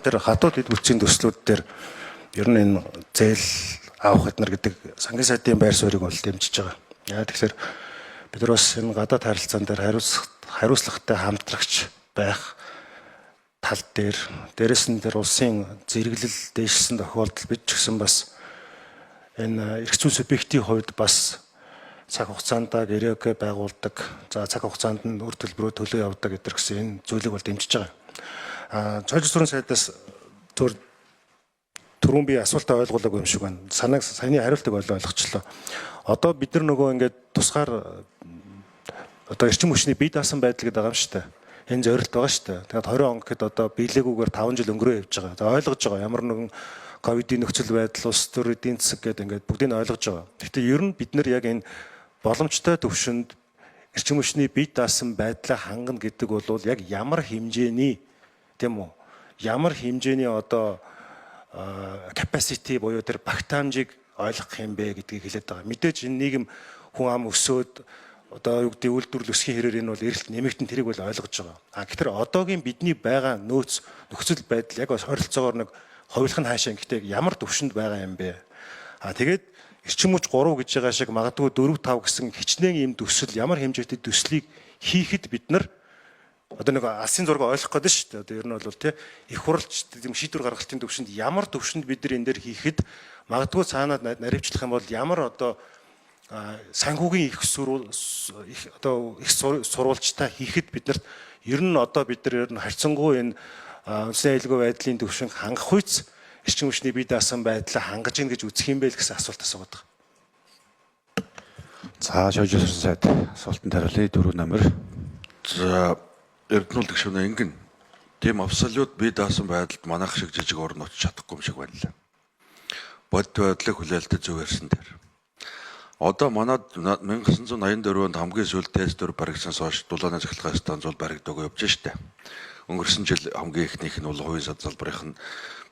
тэр хатуу дэд бүтцийн төслүүд дээр ер нь энэ зээл авах эднэр гэдэг сангийн сайдын байр суурийг бол дэмжиж байгаа. Яа тэгэхээр бид нар бас энэ гадаад харилцаан дээр хариуцлагатай хамтрагч байх тал дээр, дээрэс нь тэр улсын зэрэглэл дээшилсэн тохиолдолд бид ч гэсэн бас энэ эрх зүйн субъектийн хувьд бас цаг хугацаанд гэрээгээ байгуулдаг. За цаг хугацаанд нь үр төлбөрөө төлөө явдаг гэдэг гэсэн энэ зүйлийг бол дэмжиж байгаа. Цолж сүрэн сайдаас зөв түрүүн би асуултаа ойлгуулаагүй юм шиг байна. Санааг саяны хариултыг ойлгочлоо. Одоо бид нар нөгөө ингээд тусгаар одоо эрчим хүчний бие даасан байдал гэдэг байгаа юм шүү дээ. Энэ зорилт байгаа шүү дээ. Тэгээд 20 он гэхэд одоо биелээгүйгээр 5 жил өнгөрөө явж байгаа. За ойлгож байгаа. Ямар нэгэн ковидын нөхцөл байдал, улс төр, эдийн засаг гэдэг ингээд бүгдийг нь ойлгож байгаа. Гэхдээ ер нь бид нар яг энэ боломжтой төвшөнд эрчим хүчний бие даасан байдлаа хангана гэдэг бол яг ямар хэмжээний, тийм үү? Ямар хэмжээний одоо capacity буюу тэр багтаамжийг ойлгох юм бэ гэдгийг хэлээд байгаа. Мэдээж энэ нийгэм хүн ам өсөөд одоо юу гэдэг үйлдвэрлэл өсгийн хэрээр энэ бол эрэлт нэмэгдэн, тэрийг бол ойлгож байгаа. А гэтэл одоогийн бидний байгаа нөөц нөхцөл байдал яг ойролцоогоор нэг хувилах нь хаашаа, гэхдээ ямар төвшөнд байгаа юм бэ? А тэгээд эрчим хүч 3 гэж байгаа шиг магадгүй 4 5 гэсэн хичнээн ийм төсөл ямар хэмжээтэй төслийг хийхэд бид нар одоо нэг алсын зураг ойлгох гэдэг шүү дээ. Одоо ер нь бол тий их хурлч тийм шийдвэр гаргалтын төвшөнд ямар төвшөнд бид нар энэ дээр хийхэд магадгүй цаанаа наривчлах юм бол ямар одоо санхүүгийн их сурвал их одоо их сурвалжтай хийхэд биднэрт ер нь одоо бид нар ер нь харьцангуй энэ үндэсний аюулгүй байдлын төвшинг хангах үйц эрчим хүчний бие даасан байдлаа хангаж гин гэж үзэх юм бэ л гэсэн асуулт асууад байгаа. За, шожуулсан сайд асуултанд хариулъя. 4 номер. За, Эрдэнэ гишүүнээ, ингэн тийм абсолют бие даасан байдалд манайх шиг жижиг орн очиж чадахгүй юм шиг байна лээ. Бодит байдлыг хүлээлттэй зөв ярьсан дээр. Одоо манад 1984 онд хамгийн сүүлд ТЭЦ 4 баригдсанаас хойш дулааны цахилгаан станц бол баригдаагүй явж штэ. Өнгөрсөн жил хамгийн эхнийх нь бол хувийн салбарын нь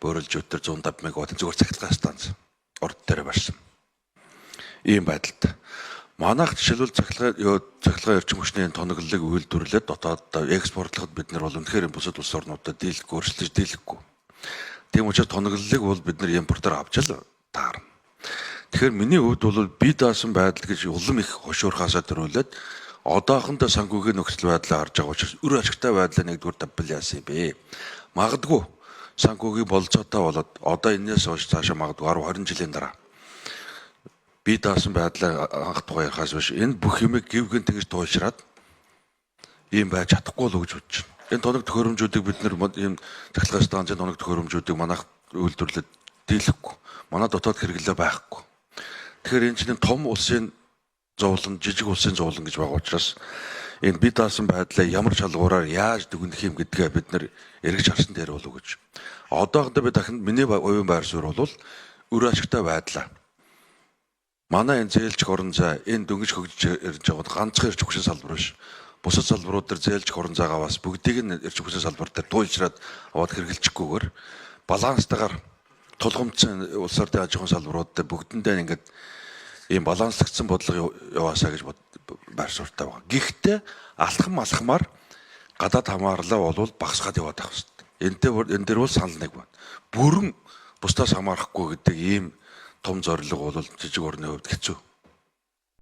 буурилжүүд төр 150 мегаваттын зүгээр цахилгаан станц орд дээр барьсан. Ийм байдалтай. Манайх жишээлбэл цахилгаан эрчим хүчний тоноглолыг үйлдвэрлээд дотоод экспортлоход бид нар бол үнэхээр бусад улс орнуудад дийлэхгүй, өрсөлдөж дийлэхгүй. Тийм учраас тоноглолыг бол бид нар импортоор авч л таарна. Тэгэхээр миний хувьд бол бие даасан байдал гэж улам их хошуурхаасаа төрүүлээд одоохондоо санхүүгийн нөхцөл байдлаа харж байгаа учраас үр ашигтай байдлаа нэгдүгээр давбал яасан юм бэ? Магадгүй санхүүгийн болцоотой болоод одоо энэс хойш цаашаа магадгүй 10 20 жилийн дараа бие даасан байдлаа анх тухай ярихаас биш энэ бүх юмыг гів гэн тэгж туйлшраад ийм байж чадахгүй л гэж бодож байна. Энэ тоног төхөөрөмжүүдийг бид нэр ийм цахилгаан станцын тоног төхөөрөмжүүдийг манайх үйлдвэрлээд дийлэхгүй. Манай дотоод хэрэглээ байхгүй. Тэгэхээр энэ чинь том улсын зовлон, жижиг улсын зовлон гэж байгаа учраас энэ бие даасан байдлаа ямар шалгуураар яаж дүгнэх юм гэдгээ бид нэр эргэж харсан дээр болов гэж. Одоохондоо би дахин миний уян байр суурь бол үр ашигтай байдлаа. Манай энэ зээлчих орон зай энэ дөнгөж хөгжиж ирж байгаа ганцхан эрчим хүчин салбар биш. Бусад салбарууд дээр зээлчих орон зайгаа бас бүгдийг нь эрчим хүчин салбар дээр туйлшраад аваад хэрэглэчихгүйгээр баланстайгаар тулгамдсан улс орны аж ахуйн салбарууд дээр бүгдэндээ ингээд ийм баланслагдсан бодлого яваасаа гэж байр суурьтай байгаа. Гэхдээ алхам алхмаар гадаад хамаарлаа бол багасгаад яваад байх хэрэгтэй. Энтэй энэ дээр бол санал нэг байна. Бүрэн бусдаас хамаарахгүй гэдэг ийм том зорилго бол жижиг орны хувьд хэцүү.